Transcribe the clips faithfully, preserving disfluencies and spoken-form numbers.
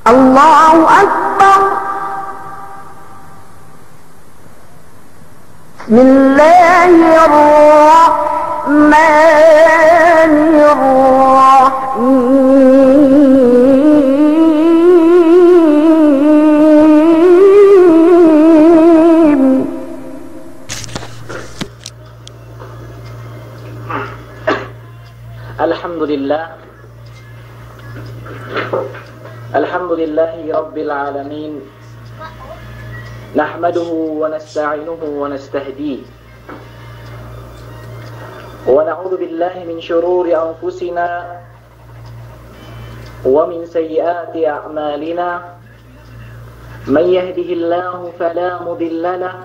الله أكبر. بسم الله الرحمن الرحيم. الحمد لله. الحمد لله رب العالمين. نحمده ونستعينه ونستهديه. ونعوذ بالله من شرور أنفسنا ومن سيئات أعمالنا. من يهده الله فلا مضل له،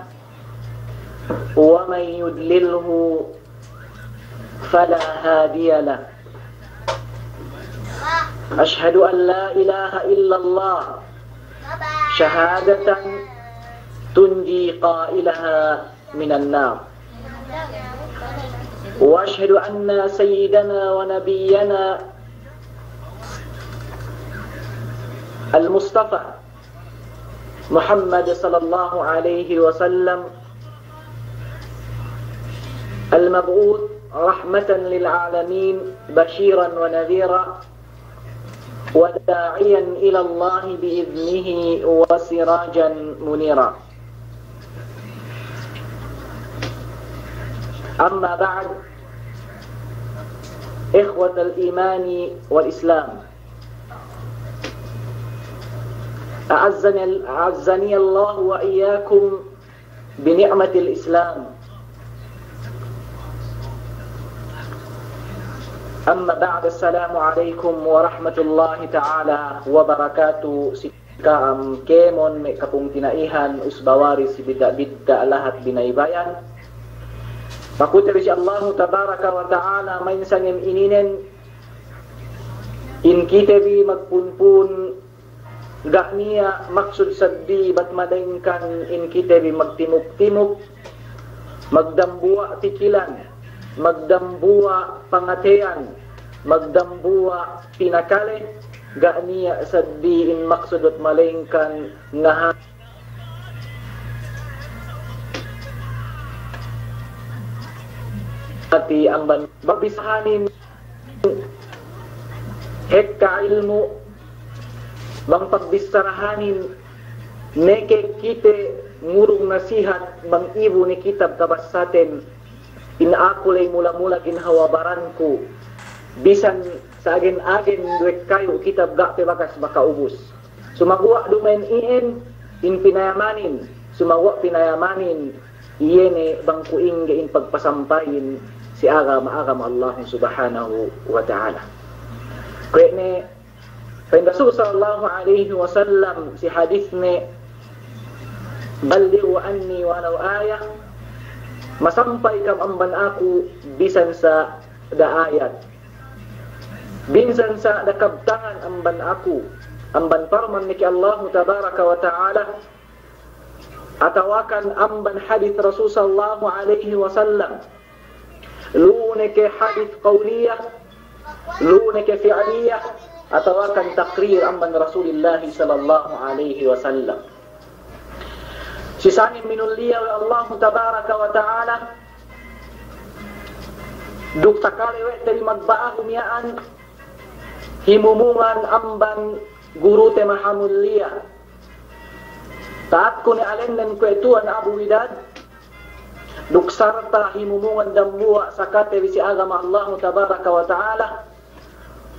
ومن يضلله فلا هادي له. أشهد أن لا إله إلا الله شهادة تنجي قائلها من النار. وأشهد أن سيدنا ونبينا المصطفى محمد صلى الله عليه وسلم المبعوث رحمة للعالمين بشيرا ونذيرا وداعيا إلى الله بإذنه وسراجا منيرا. أما بعد، إخوة الإيمان والإسلام، أعزني، أعزني الله وإياكم بنعمة الإسلام. أما بعد، السلام عليكم ورحمة الله تعالى وبركاته. Si ka'am kēmon me' kapungtina'ihan usba-waris si bidda'-bidda' lahat binaybayan. Pakute bi si Allahu tabaraka wa ta'ala ma'in sangem ininen, in kite bi magpunpun ga' niya' maksud saddi bat malaingkan in kite bi magtimuk-timuk, magdambuwa' pikilan, magdambuwa' pangateyan, magdambuwa' pinakale, ga' niya' saddi in maksud bat malaingkan ngaha- hati amban pagbisahanin hekka ilmu', bang pagbissarahanin, neke kite ngurung nasihat bang ibu ne kitab kabassaten, in aku ley mula-mula ginhawa baranku, bisan sa agen-agen duwe kayu' kitab ga' pe bakas makaubus. Sumaguwa' duma'in iyan in pinayamanin, sumaguwa' pinayamanin, iye ne bang kuwe' ingge in pagpasampayin si agama-agama Allahu Subhanahu wa Ta'ala. Kuwe' ne pa'in Rasul sallallahu alaihi wasallam si hadisne, "Ballighu anni walau ayah," masampay kam amban aku bisan sa da ayat. Bisan sa da kabtangan amban aku, amban parman ne ke Allahu tabaraka wa ta'ala, atawakan amban hadis Rasul sallallahu alaihi wasallam. Lu'u ne ke hadis qawliyah, lu'u ne ke fi'liyah, atawakan takrir amban Rasulillah sallallahu alaihi wasallam. Si sangem minulliya we' Allahu tabaraka wa ta'ala, duk takale we' te bi magba'ahu miya'an, himumungan amban gurute mahamulliya. Ta'atku ne alennen kuwe' tuwan Abu Widad, duk sarta himumungan dambuwa' sakate bi si agama Allahu tabaraka wa ta'ala,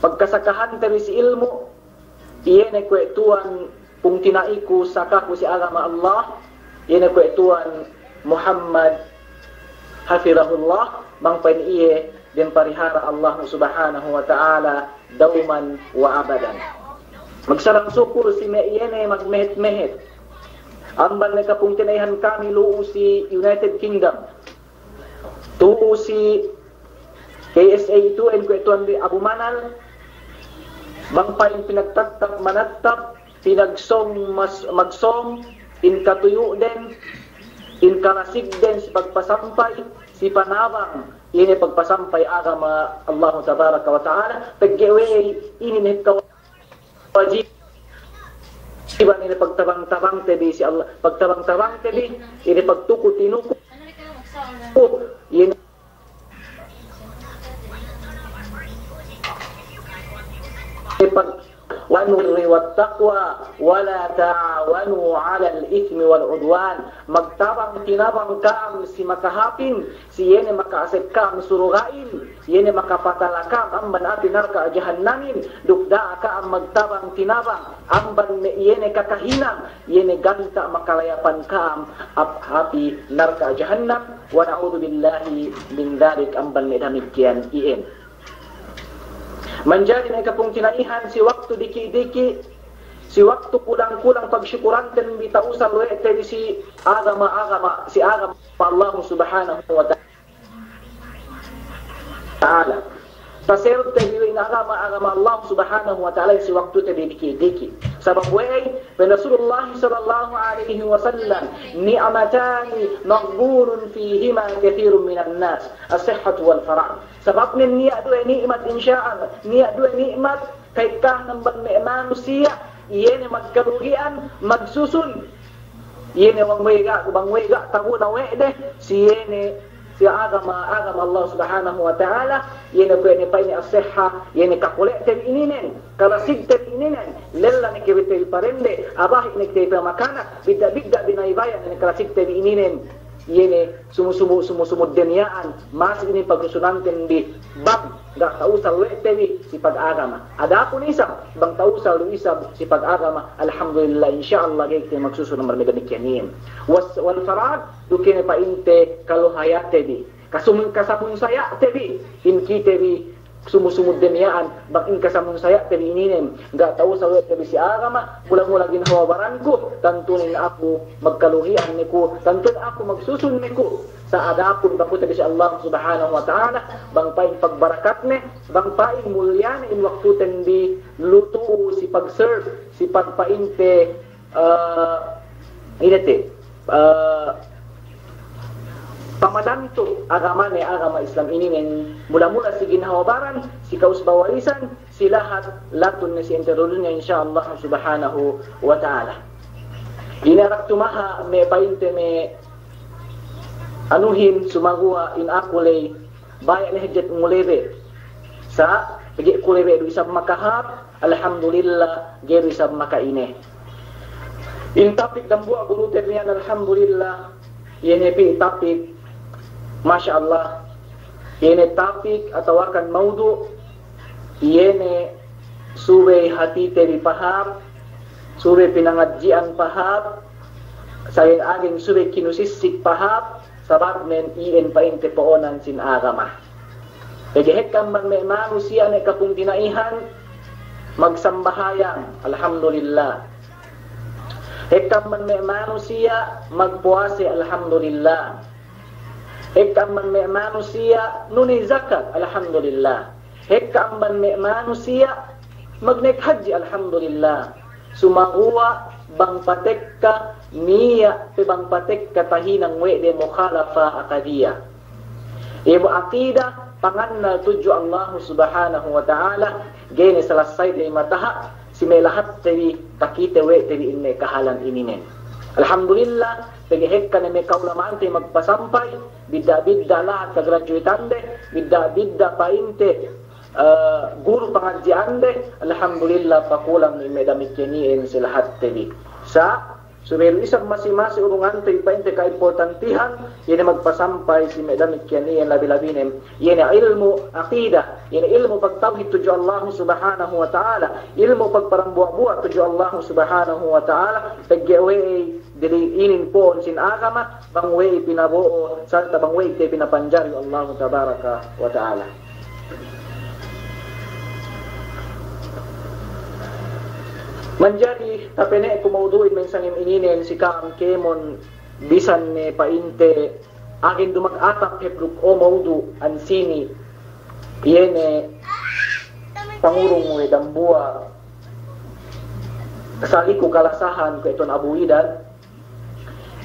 pagkasakahante bi si ilmu', iye ne kuwe' tuwan pungtina'iku sakaku si agama Allah, iye ne kuwe' tuwan Muhammad hafidhahullah, bang pa'in iye dem parihara Allah subhanahu wa ta'ala dauman wa abadan. Magsalam sukul si me' iye ne magmehet-mehet amban me' kapungtina'ihan kami lu'u si United Kingdom. Tu'u si K S A itu en kuwe' tuwan bi Abu Manal, bang pa'in pinagtattap manattap, pinagsōng mas-, magsōng, in katuyu'den, in kalasigden si pagpasampay, si panabang, ine pagpasampay agama Allahu tabaraka wa ta'ala, pegge' we'ey inin hekka wajib iban ine pagtabang-tabangte bi si Allah, pagtabang-tabangte bi, ine pagtuku-tinuku, ine pag-, wal birri wat taqwa, wa la ta'awanu 'alal itsmi wal 'udwan. Magtabang-tinabang ka'am si makahāpin, si iye ne maka'asek ka'am suruga'in, iye ne makapatala ka'am amban api narka' jahannamin, duk da'a ka'am magtabang-tinabang amban me' iye ne kakahinang, iye ne ganta' makalayapan ka'am ap-, api narka' jahannam, wa na'udzubillahi min dzalik, amban me' damikkiyan iyan. Manjari me' kapungtina'ihan, si waktu diki'-diki', si waktu kulang-kulang pagsukuranten bi ta'usal we' te bi si agama-agama, si agama Allah Subhanahu wa Ta'ala. Ta'ala. Pasel te bi we' in agama, agama Allah Subhanahu wa Ta'ala si waktu te bi diki'-diki'. Sabab we'ey, pa'in Rasulullah sallallahu alaihi wasallam, "Ni'matani maghbunun fihima katsirun minan nas, as-sihhatu wal faragh." Sabab nen niya' duwe ni'mat, insya Allah, niya' duwe ni'mat, ka'ekkahan amban me' manusiya', iye ne magkalugi'an, magsusun. Iye ne bang we' ga', bang we' ga' tabu' ne we' de, si iye ne, si agama, agama Allah Subhanahu wa Ta'ala, iye ne kuwe' ne pa'inne as-sihha, iye ne kakole'te bi ininen, kalasigte bi ininen, lella ne ke bi te bi parende, abahi' ne ke te bi pamakana, bidda'-bidda' bi ne ibayan ne kalasigte bi ininen, iye ne sumu-sumu, sumu-sumu de miya'an, masi inin pagsusunanten bi, bang ga' ta'usal we' te bi si pagagama. Adapun isab, bang ta'usal du isab si pagagama, alhamdulillah, insya Allah, ga'i te magsusun amban me' damikkiyan iyan. Was-, wal faragh, duk ine pa'inte kaluhayate bi. Kasum-, kasamun saya'te bi, in kite bi, sumu-sumu de miya'an, bang in kasamun saya'te bi ininen, ga' ta'usal we' te bi si agama, mula-mula ginhawa baranku, tantu ne aku magkaluhi'an ne ku, tantu ne aku magsusun ne ku. Sa' adapun bang ku te bi si Allah Subhanahu wa Ta'ala, bang pa'in pagbarakatne, bang pa'in mulyane in waktuten bi lutu'u si pag-serve, si pagpa'inte, eh, ine te, eh, pamadantu agamane, agama Islam ininen, mula-mula si ginhawa baran, si ka'usba warisan, si lahat latun ne si entero dunya, insya Allah Subhanahu wa Ta'ala. Ine arak tumaha' me' pa'inte me' anuhin, sumaguwa' in aku ley, baya' ne hadjat ngulebe. Sa', pegge' ku lebe du isab makahāp, alhamdulillah, ga'i du isab maka'ine. In tapik dambuwa' gurute miya'an, alhamdulillah, iye ne pī tapik, masya Allah, iye ne tapik atawakan maudu', iye ne subey hatite bi pahāp, subey pinangadji'an pahāp, sa' iyan agen subey kinusissik pahāp, sabab nen iyan pa'inte po'onan sin agama. Pegge' hekka amban me' manusiya' ne kapungtina'ihan, magsambahayang, alhamdulillah. Hekka amban me' manusiya' magpuwase, alhamdulillah. Hekka amban me' manusiya' nuney jakat, alhamdulillah. Hekka amban me' manusiya' magnek hadji, alhamdulillah. Sumaguwa' bang patekka niya' pe bang patekka tahinang we' de mukhalafa aqadiyah. Iye bu aqida, pangannal tudju Allah Subhanahu wa Ta'ala, ga'i ne salasay de mataha', si me' lahatte bi, takite we' te bi in me' kahalan ininen. Alhamdulillah, pegge' hekka ne me' ka'ulama'ante magpasampay, bidda'-bidda' lahat kagraduwetande, bidda'-bidda' pa'inte, eh, guru pangadji'ande, alhamdulillah, pakulang ne me' damikkiyan iyan si lahatte bi. Sa', subey du isab masi-masi urungante bi pa'inte kaimportantihan, iye ne magpasampay si me' damikkiyan iyan labi-labinen, iye ne ilmu' aqida, iye ne ilmu' pagtawhid tudju Allah Subhanahu wa Ta'ala, ilmu' pagparambuwa'-buwa' tudju Allah Subhanahu wa Ta'ala, pegge' we'ey dili inin po'on sin agama, bang we'ey pinabo'o, sarta' bang we'ey te pinapanjari Allah Tabaraka wa Ta'ala. Manjari tapene'ku maudu'in me' sangem ininen si ka'am kēmon bisan ne pa'inte agen du magatap hep duk o maudu' ansini, iye ne pangurung we' dambuwa' saliku kalasahan kuwe' Tuwan Abu Idan,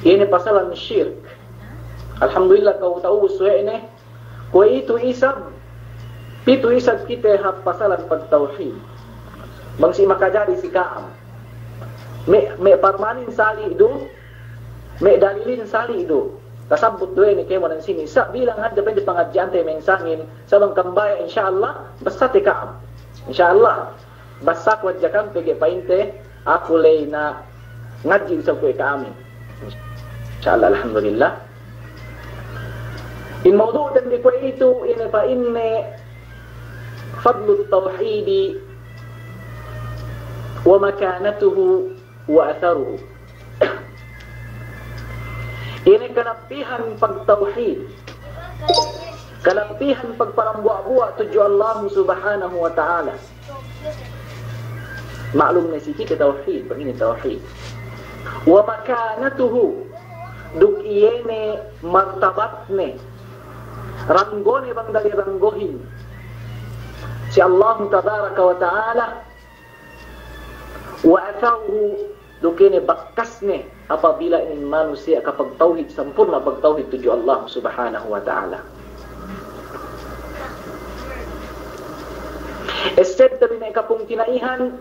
iye ne pasalan shirk. Alhamdulillah, ka'u ta'u suwe' ne, kuwe'itu isab, pitu isab kite hap pasalan pagtawhid. Bang si makajari si ka'am. Me', me' parmanin sali' du, me' dalilin sali' du. Tasabbut du we' ne kēmon sini. Sa' bilang hadja pa'inte pangadji'ante mensangin, sa' bang kambaya', insya Allah, bassa te ka'am. Insya Allah, bassa ku hadja ka'am pegge' pa'inte, aku ley na ngadji' isab kuwe' ka'amin. Insya Allah, alhamdulillah. In mawdu'ten bi kuwe'itu, ine pa'inne, fadlut tawhidi wa makanatuhu wa atharuhu. Ine kalabbihan pagtawhid, kalabbihan pagparambuwa'-buwa' tudju Allah Subhanahu wa Ta'ala. Ma'lum ne si kite tawhid, pegge' ine tawhid. Wa makanatuhu, duk iye ne martabatne, ranggone bang dali ranggone si Allah Tabaraka wa Ta'ala, wa atharuhu, duk ine bakkasne apabila in manusiya' kapagtawhid, sampurna' pagtawhid tudju Allah Subhanahu wa Ta'ala. Essebte bi me' kapungtina'ihan,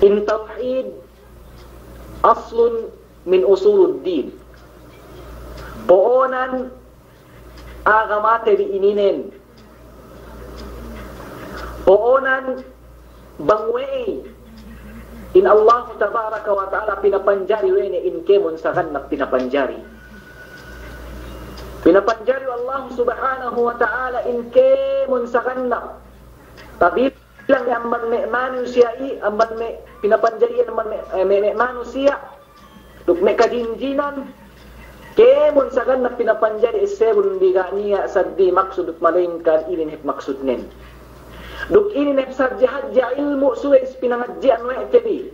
in tawhid aslun min usuluddin. Po'onan agamate bi ininen. Po'onan bang we'ey in Allah Tabaraka wa Ta'ala pinapanjari we' ne in kēmon sagannap pinapanjari. Pinapanjari Allah Subhanahu wa Ta'ala in kēmon sagannap. Tabilang ne amban me' manusiya' i, amban me' pinapanjari amban me', eh, me', me' manusiya'. Duk me' kajinjinan, kēmon sagannap pinapanjari essebun bi ga' niya' saddi maksud duk malengkan inin hep maksudnen. Duk inin hep sadja-hadja ilmu' subey si pinangadji'an we' te bi.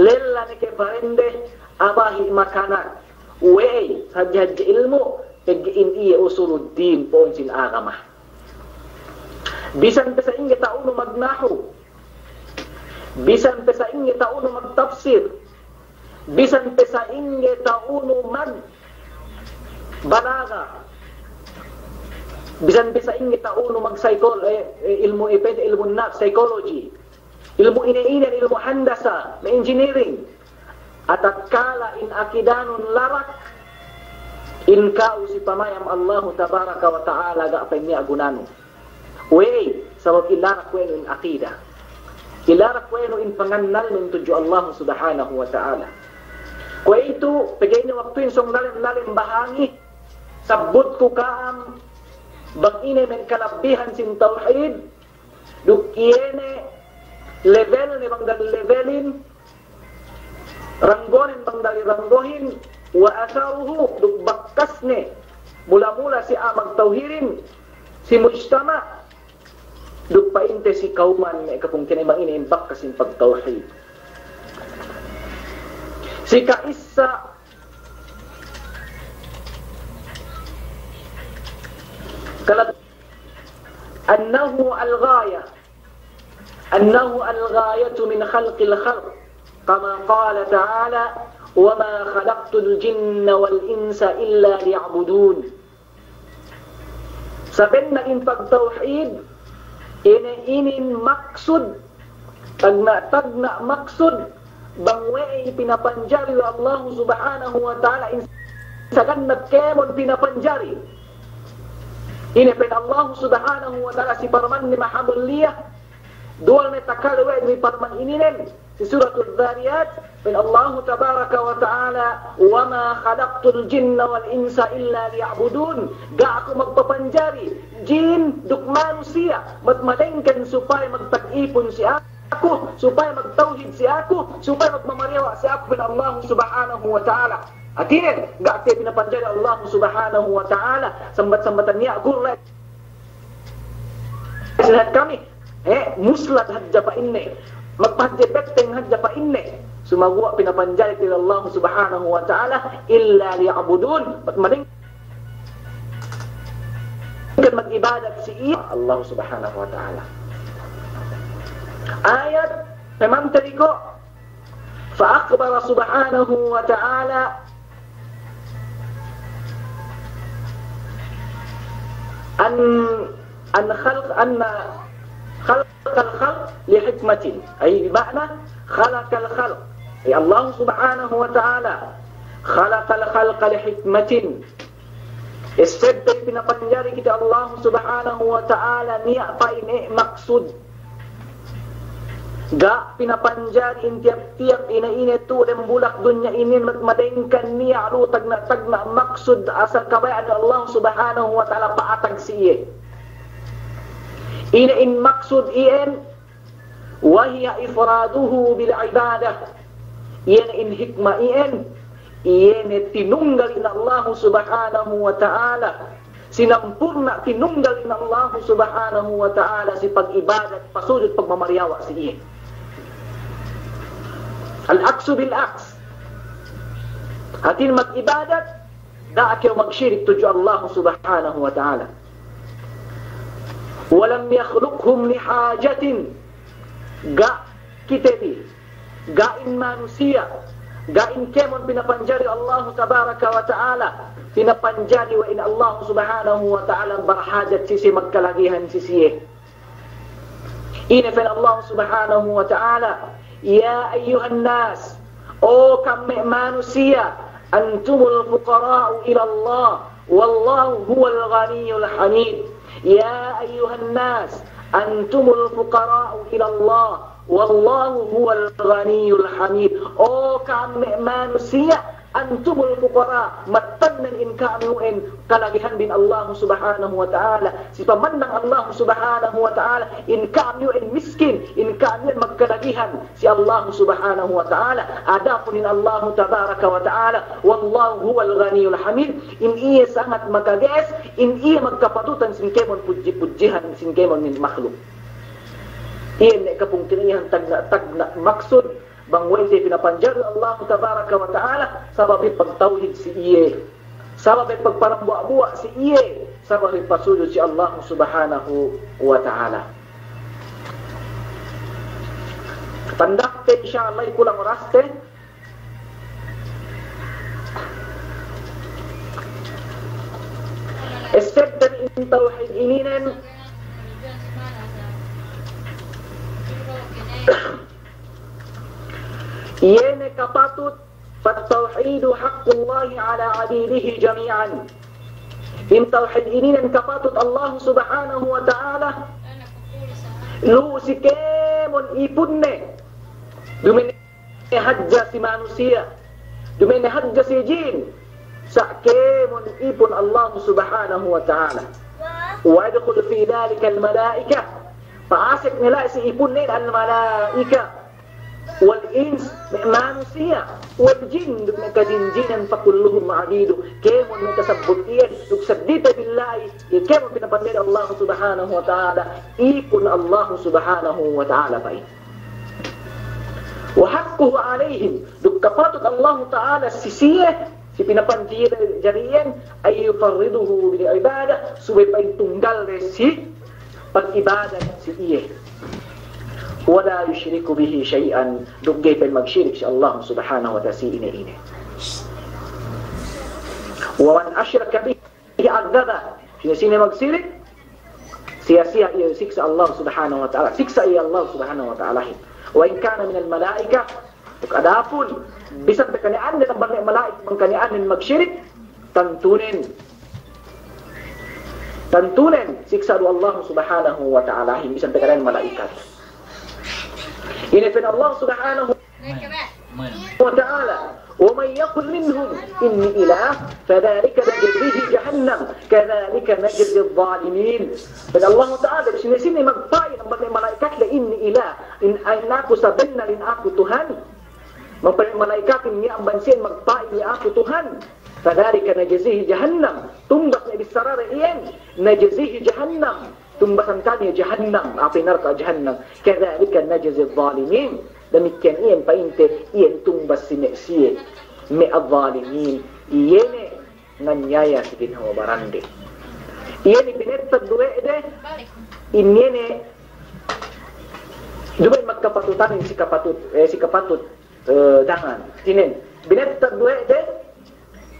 Lella ne ke parende, abahi' makanak. We'ey, sadja-hadja ilmu', pegge' in iye usuluddin po'on sin agama. Bisan pe sa'ingge ta'unu magnahu. Bisan pe sa'ingge ta'unu magtafsir. Bisan pe sa'ingge ta'unu magbalaga. Bisan pe sa'ingge ta'unu magpsychol-, eh, eh, ilmu', eh, pa'inte ilmu' nafs, psychology. Ilmu' ine-ine, ilmu' handasa, me' engineering. Atakkala in akidanun larak, in ka'u si pamayam Allahu Tabaraka wa Ta'ala ga' pe niya' gunanu. We'ey, sabab ilarak kuwe' nu in akida. Ilarak kuwe' nu in pangannalnun tudju Allah Subhanahu wa Ta'ala. Kuwe'itu, pegge' ine waktuhin sōng lalem-lalem bahangi, sabbutku ka'am, bang ine me' kalabbihan sin tawhid, duk iye ne levelne bang dali levelin, ranggonen bang dali ranggohin, wa atharuhu, duk bakkasne, mula-mula si a'a magtawhidin, si mujtama', duk pa'inte si kawman me' kapungtina'i bang ine in bakkas in pagtawhid. Si ka'issa, kalab-, أنه الغاية، أنه الغاية من خلق الخلق، كما قال تعالى: وما خلقت الجن والإنس إلا ليعبدون. Sabennal in pagtawhid, ine inin maksud, tagna'-tagna' maksud, bang we'ey pinapanjari we' Allahu Subhanahu wa Ta'ala in sagannap kēmon pinapanjari. Ine pa'in Allahu Subhanahu wa Ta'ala si parmanne mahamulliya, duwal ne takale we' du parman ininen, si Suratul Dhariyat, pa'in Allahu Tabaraka wa Ta'ala, وما خلقت الجن والإنس إلا ليعبدون. Ga' aku magpapanjari jin duk manusiya', mat malengkan supaya magtag-ipun si aku, supaya magtawhid si aku, supaya magmamariyawa' si aku, pa'in Allah Subhanahu wa Ta'ala. Hātinen, ga' te pinapanjari Allah Subhanahu wa Ta'ala, sambat-sambatan niya' guru la'i. Sihat kami, eh, muslat hadja pa'inne. Magpahadje betteng hadja pa'inne. Sumaguwa' pinapanjari te Allah Subhanahu wa Ta'ala, إلا ليعبدون. Mat maleng- Kan mag'ibadat si iye Allah Subhanahu wa Ta'ala. Ayat pemantari ko', فأخبر سبحانه وتعالى أن، أن خلق، أن خلق khalaqal khalqa li hikmatin. Ay, bi ma'na khalaqal khalqa. Ay, Allah Subhanahu wa Ta'ala khalaqal khalqa li hikmatin. Essebte pinapanjari kite Allah Subhanahu wa Ta'ala niya' pa'in e' maksud. Ga' pinapanjari in tiyap-tiyap ine-ine tu'u dem bulak dunya inin, ma-, malayingkan niya' lu tagna'-tagna' maksud asal kabaya'an Allah Subhanahu wa Ta'ala pa'atag si iye. Ine in maksud iyan, wa hiya ifraduhu bil ibadah. Iye ne in hikma iyan, iye ne tinunggal in Allah Subhanahu wa Ta'ala. Sinampurna' tinunggal in Allah Subhanahu wa Ta'ala si pag'ibadat, pasujud, pagmamariyawa' si iye. Al-aksu bil aks. Hātinen mag'ibadat, da'a kew magsirik tudju Allah Subhanahu wa Ta'ala. Wa lam yakhluqhum li hajatin. Ga' kite bi, ga' in manusiya', ga' in kēmon pinapanjari Allah Tabaraka wa Ta'ala, pinapanjari we' in Allah Subhanahu wa Ta'ala barhajat si siye, magkalagihan si siye. Ine pa'in Allah Subhanahu wa Ta'ala, ya ayyuhan nas, o ka'am me' manusiya', antumul fuqara'u ila Allah, wallahu huwal ghaniyyul hamid. Ya ayyuhan nas, antumul fuqara'u ila Allah, wallahu huwal ghaniyyul hamid. O ka'am me' manusiya', antumul fuqara, mattannen in ka'am iyu'en kalagihanbin Allah Subhanahu wa Ta'ala. Si pamandang Allah Subhanahu wa Ta'ala, in ka'am iyu'en miskin, in ka'am iyu'en magkalagihan si Allah Subhanahu wa Ta'ala. Adapun in Allah Tabaraka wa Ta'ala, wallahu huwal ghaniyyul hamid, in iye sangat makage'es, in iye magkapatutan sin kēmon pudji-pudjihan, sin kēmon makhluk. Iye ne kapungtina'ihan tagna'-tagna' maksud, bang we'ey siye pinapanjari Allah Tabaraka wa Ta'ala, sabab pagtawhid si iye, sabab pagparambuwa'-buwa' si iye, sabab pasujud si Allah Subhanahu wa Ta'ala. Pandakte, insya Allah, kulang oraste. Essebte in tawhid ininen, iye ne kapatut, فالتوحيد حق الله على عبيده جميعا. In tawhid ininen kapatut Allah Subhanahu wa Ta'ala lu'u si kēmon ipunne. Duma'in hadja si manusiya', duma'in hadja si jin, sa' kēmon ipun Allah Subhanahu wa Ta'ala. ويدخل في ذلك الملائكة. Pa'asek ne la'i si ipunne al-mala'ika, wal ins, me' manusiya', wal jin, duk me' kajin-jinan, فكلهم عبيده. Kēmon me' tasabbut iyan, duk seddili billahi, iye kēmon pinapanjari Allah Subhanahu wa Ta'ala, ipun Allah Subhanahu wa Ta'ala pa'in. وحقه عليهم, duk kapatut Allah Ta'ala si siye, si pinapanjari iyan, أن يفرده بالعبادة, subey pa'in tunggal de si pag'ibadat si iye. ولا يشرك به شيئا, duk ga'i pa'in magsirik si Allah Subhanahu wa Ta'ala si ine-ine. ومن أشرك به عذبه. Sine-sine magsirik, siya-siya iye siksa' Allah Subhanahu wa Ta'ala. Siksa' iye Allah Subhanahu wa Ta'alahin. وإن كان من الملائكة, duk adapun bisan pe kani'annen amban me' mala'ikat, bang kani'annen magsirik, tantunen, tantunen siksa' du Allah Subhanahu wa Ta'alahin, bisan pe kani'annen mala'ikat. Ine pa'in Allah Subhanahu wa Ta'ala, ومن يقل منهم إني إله فذلك نجزيه جهنم كذلك نجزي الظالمين. Pa'in Allah Ta'ala, sine-sine magpa'in amban me' mala'ikat le, إني إله, in, in aku sabennal in aku Tuhan. Magpa'in mala'ikat in niya' amban siye magpa'in in aku Tuhan. فذلك نجزيه جهنم. Tumbas ne bissara de iyan, نجزيه جهنم. Tumbasan kami jahannam, api narka' jahannam. كذلك نجزي الظالمين. Damikkiyan iyan pa'inte, iyan tumbas si me' siye, me' az-zalimin. Iye ne nganyaya si ginhawa barande. Iye ne binettad we' de, in iye ne duma'in magkapatutan si kapatut, eh, si kapatut, eh, dangan. Tinen, binettad we' de,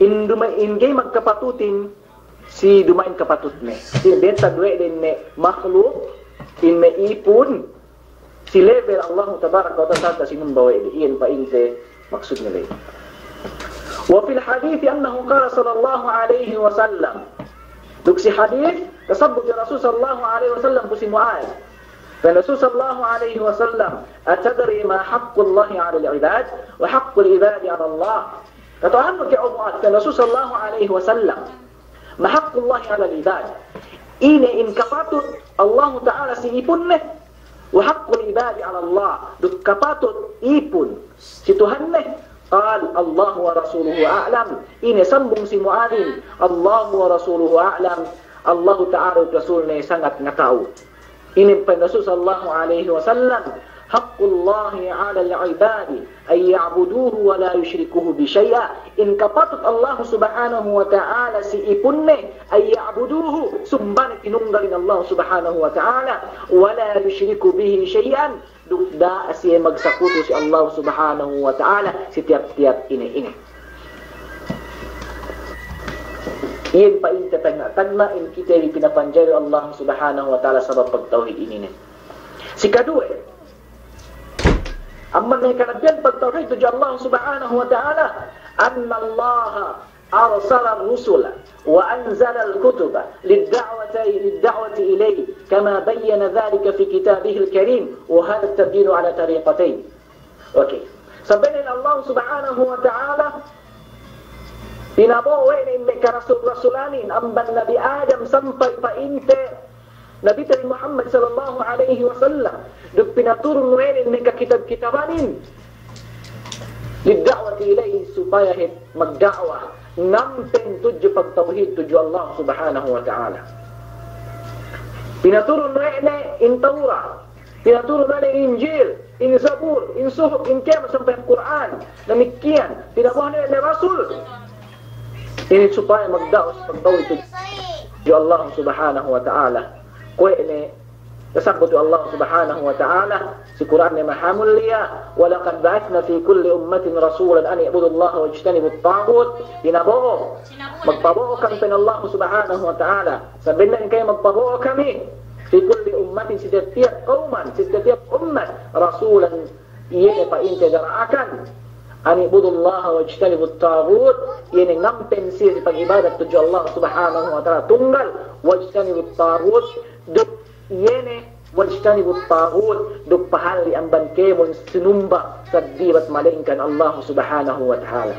in duma'in ga'i magkapatutin, si duma'in kapatutne. Si binettad we' de in me' makhluk, in me' ipun, si level Allahu tabaraka wa ta'ala sarta' sinumba we' de. Iyan pa'inte maksudne ley. Wa fil hadithi annahu qala sallallahu alaihi wasallam. Duk si hadith, tasabbut we' Rasul sallallahu alaihi wasallam pu si Mu'adh. Pa'in Rasul sallallahu alaihi wasallam, "Atadri ma haqqullahi 'alal 'ibad wa haqqul 'ibadi 'alallah?" Kata'uhannu ke, o Mu'adh, pa'in Rasul sallallahu alaihi wasallam, "Ma haqqullahi 'alal 'ibad?" Ine in kapatut Allahu Ta'ala si ipunne, "Wa haqqul 'ibadi 'alallah," duk kapatut ipun si Tuhanne. Qal, "Allahu wa rasuluhu a'lam." Ine sambung si Mu'adhin, "Allahu wa rasuluhu a'lam." Allahu Ta'ala duk Rasulne sangat ngata'u. Ine pa'in Rasul sallallahu alaihi wasallam, "Haqqullahi 'alal 'ibadi an ya'buduhu wa la yushriku bihi shay'a." In kapatut Allahu subhanahu wa ta'ala si ipunne, an ya'buduhu, sumbane tinunggalin Allahu subhanahu wa ta'ala, wa la yushriku bihi shay'an, duk da'a siye magsakutu si Allahu subhanahu wa ta'ala si tiyap-tiyap ine-ine. Iyan pa'inte tagna'-tagna' in kite bi pinapanjari Allahu subhanahu wa ta'ala sabab pagtawhid ininen. Si kaduwe, amban me' kalabbihan pagtawhid tudju Allahu subhanahu wa ta'ala, annallaha arsalar rusula wa anzalal kutuba lid-da'wati, lid-da'wati ilayhi, kama bayyana dhalika fi kitabihil karim, wa hadha at-tabyin 'ala tariqatayn. Oke. Sabennal Allahu subhanahu wa ta'ala pinabo'o we' ne me' karasul-rasulanin amban Nabi Adam sampay pa'inte Nabite bi Muhammad sallallahu alaihi wasallam, duk pinaturun we' ne me' kakitab-kitabanin, lid-da'wati ilayhi, supaya hep magda'wa, ngampen tudju pagtawhid tudju Allah subhanahu wa ta'ala. Pinaturun we' ne in Tawrat, pinaturun we' ne in Injil, in Zabur, in Suhuf, in kēmon sampay Kur'an, damikkiyan, pinabo'o ne we' ne rasul. Inin supaya magda'wa si pagtawhid tudju Allah subhanahu wa ta'ala. Kuwe' ne tasabbut Allah subhanahu wa ta'ala si Kur'an ne mahamulliya, "Wa laqad ba'athna fi kulli ummatin rasulan an i'budullaha wajtanibut taghut." Pinabo'o, magpabo'o kami, pa'in Allah subhanahu wa ta'ala. Sabennal kami magpabo'o kami, fi kulli ummatin, si tiyap-tiyap kawman, si tiyap-tiyap ummat, rasulan, iye ne pa'inte dara'akan, an i'budullaha wajtanibut taghut, iye ne ngampen siye si pag'ibadat tudju Allah subhanahu wa ta'ala tunggal, wajtanibut taghut, duk iye ne wajtanibut taghut, duk pahalli' amban kēmon sinumba saddibat malengkan Allah subhanahu wa ta'ala.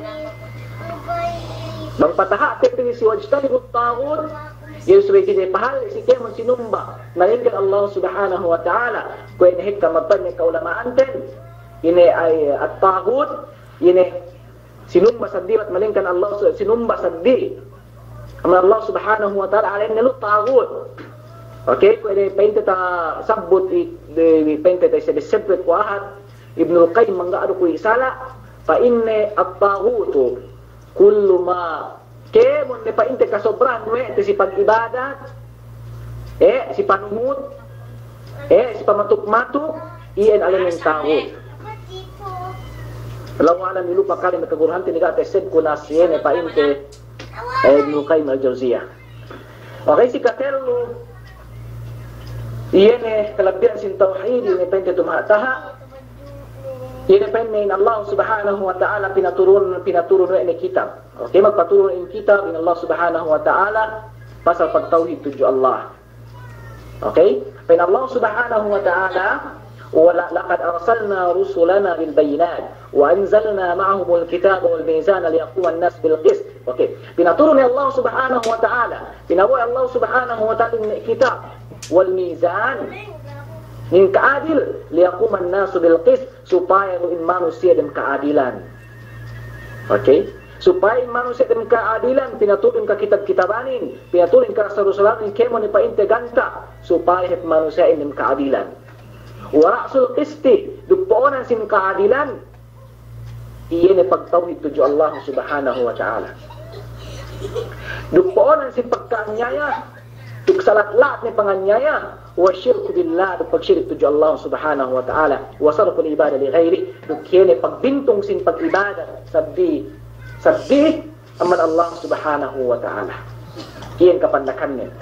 Bang pataha'te pī si wajtanibut taghut, iye subey kite pahalli' si kēmon sinumba malengkan Allah subhanahu wa ta'ala. Kuwe' ne hekka magpa'in me' ka'ulama'anten, ine ay at-taghut, ine sinumba saddibat malengkan Allah su-, sinumba saddi amban Allah subhanahu wa ta'ala, alainne lu taghut. Oke, kuwe' de pa'inte tasabbut i, de pa'inte tasebbe-sebbe ku ahad, Ibnul Qayyim mangga' du ku isala', pa'inne at-taghutu kullu ma, kēmon ne pa'inte kasobrahan we' te si pag'ibadat, e, si panungut, e, si pamatuk-matuk, iyan alainen taghut. Allahu a'lam, ilupa kale me' kaguruhante, niga' tesebku na si iye ne pa'inte, e, Ibnul Qayyim al-Jawziyah. Oke, si katellu, iye ne kalabbihan sin tawhid, iye ne pa'inte tumaha'-taha', iye ne pa'inne in Allah subhanahu wa ta'ala pinaturun, pinaturun we' ne kitab. Oke, magpaturun in kitab in Allah subhanahu wa ta'ala pasal pagtawhid tudju Allah. Oke? Pa'in Allah subhanahu wa ta'ala, wa la-, laqad arsalna rusulana bil bayyinat, wa anzalna ma'ahumul kitaba wal mizana liyaquman nas bil qist. Oke. Pinaturun in Allah subhanahu wa ta'ala, pinabo'o in Allah subhanahu wa ta'ala in kitab, wal mizan, in ka'adil, liyaquman nasu bil qist, supaya du in manusiya' dem ka'adilan. Oke? Supaya in manusiya' dem ka'adilan, pinaturun in kakitab-kitabanin, pinaturun in karasul-rasulanin, kēmon ne pa'inte ganta', supaya hep manusiya' in dem ka'adilan. Wa ra'sul qisti, duk po'onan sin ka'adilan, iye ne pagtawhid tudju Allah subhanahu wa ta'ala. Duk po'onan sin pagka'anyaya, duk salat-lahat ne panganyaya, wa shirku billah, duk pagsirik tudju Allah subhanahu wa ta'ala, wa sarful ibadah li ghairi, duk iye ne pagbintung sin pag'ibadat saddi, saddi amban Allah subhanahu wa ta'ala. Iyan kapandakanne.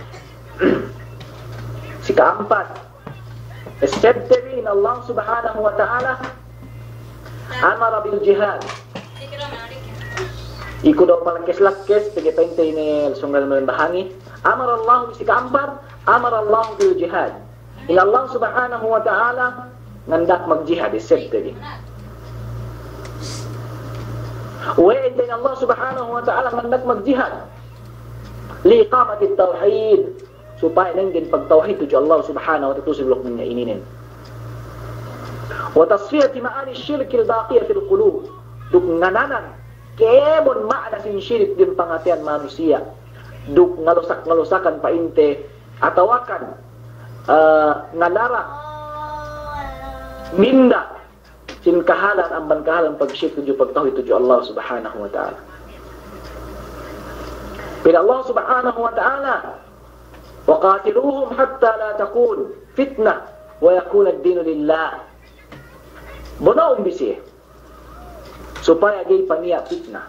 Si ka'ampat, Essebte bi in Allah Subhanahu wa Ta'ala amara bil jihad. Iku daw palakkes-lakkes, pegge' pa'inte ine sōng dalem bahangi. Amara Allah, si ka'ampat, amara Allah bil jihad. In Allah Subhanahu wa Ta'ala ngandak magjihad, essebte bi. We'ey in Allah Subhanahu wa Ta'ala ngandak magjihad? Li iqamatit tawhid. Supaya nengge in pagtawhid tudju Allah Subhanahu wa Ta'ala tu'u si bulak dunya ininen. Wa tasfiyati ma'ani syirkil baqiya fil qulub. Duk ngananan kēmon ma'ana sin sirik dem pangateyan manusiya'. Duk ngalusak-ngalusakan pa'inte atawakan, eh, ngalara minda sin kahalan amban kahalan pagsirik tudju pagtawhid tudju Allah Subhanahu wa Ta'ala. Pa'in Allah Subhanahu wa Ta'ala, "Wa qatiluhum hatta la takun fitnah wa yakuna ad-dinu lillah." Bono'un bi siye. Supaya ga'i paniya' fitnah.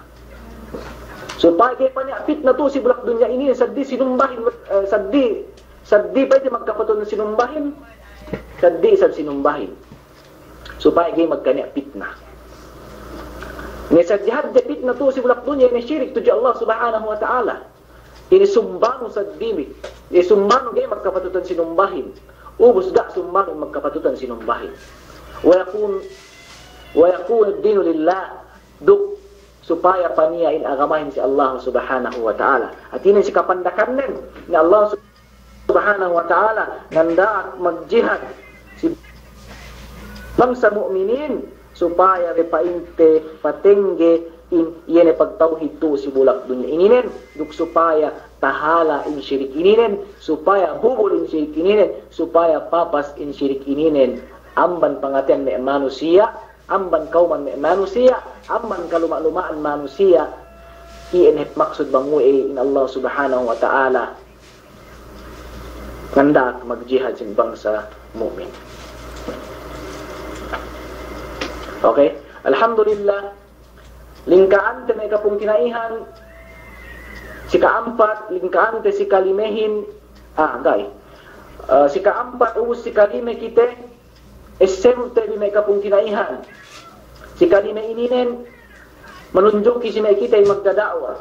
Supaya ga'i paniya' fitnah tu'u si bulak dunya ininen, saddi sinumbahin, eh, saddi, saddi pa'inte magkapatut sinumbahin, saddi isab sinumbahin. Supaya ga'i magkaniya' fitnah. Ne saddi hadja fitnah tu'u si bulak dunya inin sirik tudju Allah Subhanahu wa Ta'ala. Inin sumbanu saddi bi. Inin sumbanu ga'i magkapatutan sinumbahin. Ubus ga' sumbanu magkapatutan sinumbahin. Wa yakun, wa yakun ad-dinu lillah. Duk supaya paniya' in agamahin si Allah Subhanahu wa Ta'ala. Hātinen si kapandakannen, in Allah Subhanahu wa Ta'ala ngandak magjihad si bangsa mu'minin, supaya we' pa'inte patengge in iye ne pagtawhid tu'u si bulak dunya ininen, duk supaya tahala' in sirik ininen, supaya bubul in sirik ininen, supaya papas in sirik ininen. Amban pangateyan me' manusiya', amban kawman me' manusiya', amban kaluma'-luma'an manusiya', iyan hep maksud bang we'ey in Allah Subhanahu wa Ta'ala ngandak magjihad sin bangsa mu'min. Okay? Alhamdulillah. Lingka'ante me' kapungtina'ihan, si ka'ampat, lingka'ante si kalimehin, ah, ga'i. Eh, si ka'ampat ubus si kalime kite, essebte bi me' kapungtina'ihan. Si kalime ininen, manunjuki si me' kite magdada'wa.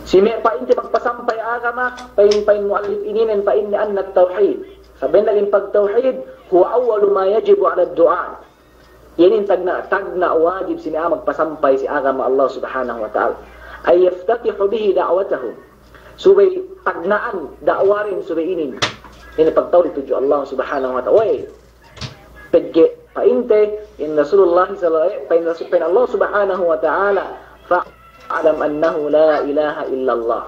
Si me' pa'inte magpasampay agama, pa'in, pa'in mu'allif ininen pa'inne anna at-tawhid. Sabennal in pagtawhid, huwa awwalu ma yajibu 'ala ad-du'at. Iye inin tagna', tagna' wajib si me' a'a magpasampay si agama Allah Subhanahu wa Ta'ala. Ay yaftatihu bihi da'watahu. Subey tagna'an da'waden subey inin. Inin pagtawhid tudju Allah Subhanahu wa Ta'ala. Wey, pegge' pa'inte, in Rasulullah sallallahu alaihi, pa'in Rasul, pa'in Allah Subhanahu wa Ta'ala, fa'lam annahu la ilaha illallah.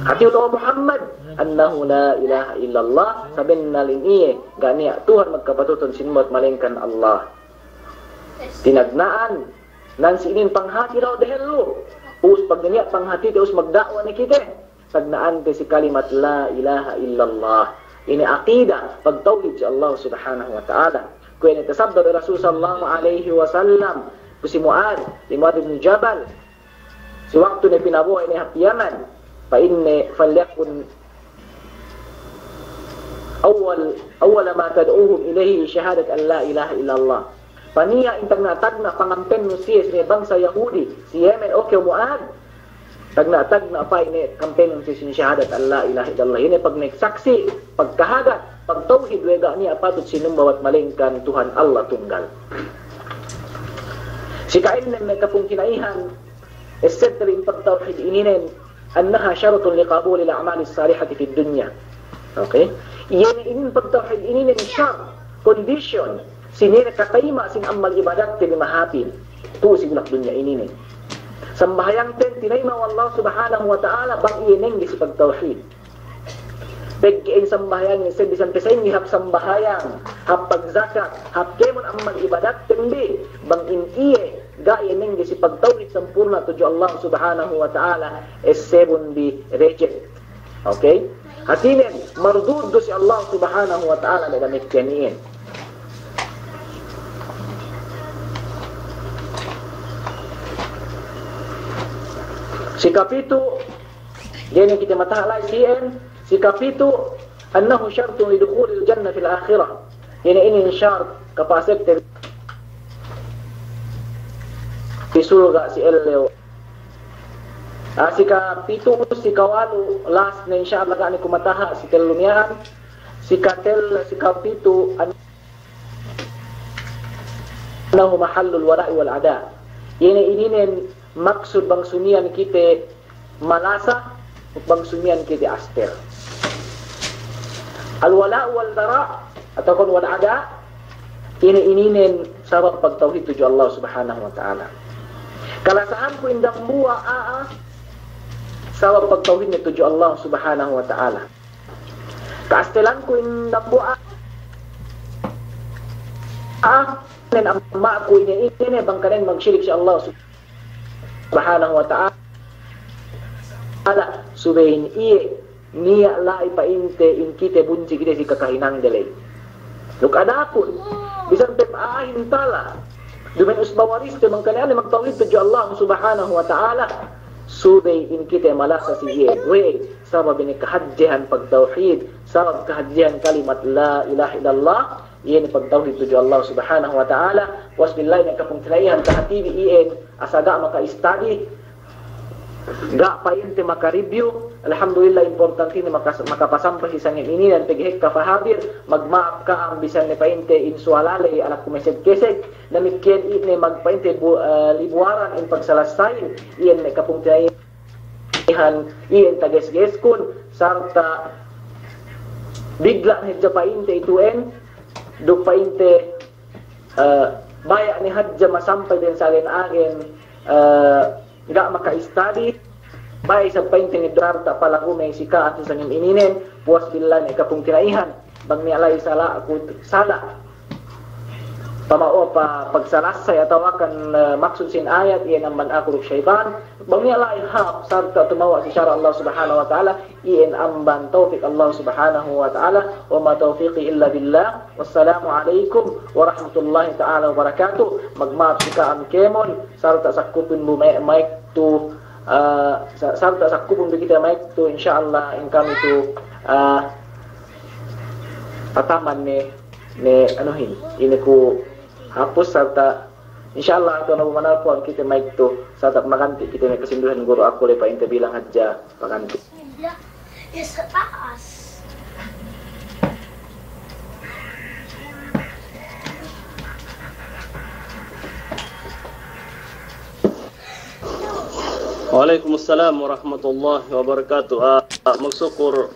Hāti, o Muhammad, annahu la ilaha illallah, sabennal in iye, ga' niya' Tuhan magkapatutan sinumba malaingkan Allah. Tinagna'an, nan si inin panghāti daw dehellu. Ubus pag niya' panghātite, ubus magda'wa ne kite. Tagna'ante si kalimat la ilaha illallah. Inin aqida, pagtawhid si Allah Subhanahu wa Ta'ala. Kuwe' ne tasabda we' Rasul sallallahu alaihi wasallam, pu si Mu'adh, li Mu'adh bin Jabal. Si waktu ne pinabo'o ne hap Yaman, pa'inne, falyakun awwal, awwala ma tad'uhum ilaihi shahadat an la ilaha illallah. Paniya' in tagna'-tagna' pangampennun siye si me' bangsa Yahudi, si Yemen, o kew Mu'adh. Tagna'-tagna' pa'inne kampennun siye sin shahadat an la ilaha illallah. Ine pagnaik saksi', pagkahagad, pagtawhid we' ga' niya' patut sinumba bat malaingkan Tuhan Allah tunggal. Si ka'ennem me' kapungtina'ihan, essebte bi in pagtawhid ininen, annaha syaratun li qabulil a'malis salihati fid dunya. Okay? Iye ne inin pagtawhid ininen syart, condition, si niya' katayma' sin amal ibadatte bi mahāpin. Tu'u si bulak dunya ininen. Sambahayangten tinayma' we' Allah Subhanahu wa Ta'ala bang iye nengge si pagtawhid. Pegge' in sambahayang, se bisan pe sa'ingge hap sambahayang, hap pagjakat, hap kēmon amal ibadatten bi, bang in iye ga' iye nengge si pagtawhid sampurna' tudju Allah Subhanahu wa Ta'ala, essebun bi reject. Okay? Hātinen, mardud du si Allah Subhanahu wa Ta'ala me' damikkiyan iyan. Si kapitu', ga'i ne kite matahala' si iyan, si kapitu', أنه شرط لدخول الجنة في الآخرة. Inin, inin shart kapasek te si surga' si ellew. Ah, si kapitu', si kawalu', last ne, insya Allah, ga' ne ku mataha', si tellu miya'an, si katel-, si kapitu', أنه محل الولاء والعداء. Inin, ininen maksud bang sumiyan kite malasa, bang sumiyan kite astel. Al-wala' wal-bara', atawa kan wal-ada', inin, ininen sabab pagtawhid tudju Allah Subhanahu wa Ta'ala. Kalasahanku in dambuwa' a'a, sabab pagtawhidne tudju Allah Subhanahu wa Ta'ala. Kaastelanku in dambuwa' a'a, nen amma'ku ine, ine, bang kanen magshirik si Allah Subhanahu wa Ta'ala. Subey in iye niya' la'i pa'inte in kite bunsi kite si kakahinangde ley. Duk adapun bisan pe pa'ahin tala, duma'in usba wariste, bang kane ane magtawhid tudju Allah Subhanahu wa Ta'ala. Subey in kite malasa si iye. We'ey? Sabab ine kahadjehan pagtawhid, sabab kahadjehan kalimat la ilaha illallah. Iye ne pagtawhid tudju Allah Subhanahu wa Ta'ala. Wasbillahi, me' kapungtina'ihan, tahatibi iyan asal ga' maka-study, ga' pa'inte maka-review. Alhamdulillah, importantine maka-, makapasampay si sangem inin, pegge' ekka pahadir, magma'ap ka'am bisan ne pa'inte in suwalale alak kumeseg-keseg. Damikkiyan ine magpa'inte bu-, eh, libuwaran in pagsalassayin, iyan me' kapungtina'i- han, iyan tages-geskun, sarta' bigla' ne hadja pa'inte itu'en, duk pa'inte, eh, baya' ne hadja masampay den sa'agen-agen, eh, ga' maka-study, baya' isab pa'inte ngeddo' sarta' palagu me' si ka'am si sangem ininen, puwas billahi me' kapungtina'ihan. Bang niya' la'i sala'ku, sala' pama'u pa-, pagsalassay atawakan, eh, maksud sin ayat, iyan amban aku duk saytan. Bang niya' la'i hāp sarta' tumawa' si sara' Allah Subhanahu wa Ta'ala, iyan amban tawfik Allah Subhanahu wa Ta'ala. Wa ma tawfiqi illa billah. Wassalamu alaikum warahmatullahi ta'ala wabarakatuh. Magma'ap si ka'am kēmon, sarta' sakkupun bu me'-, mic tu, eh, sa-, sarta' sakkupun bu kite mic tu, insya Allah, in kami tu, eh, pataman ne, ne anuhin, ine ku hapus sarta', insya Allah, atu na bu manalpon kite mic tu, sarta' maganti' kite me' kasinduwehan guru aku le pa'inte bilang hadja paganti'. Wa'alaikumussalam warahmatullahi wabarakatuh. Ah, magsukul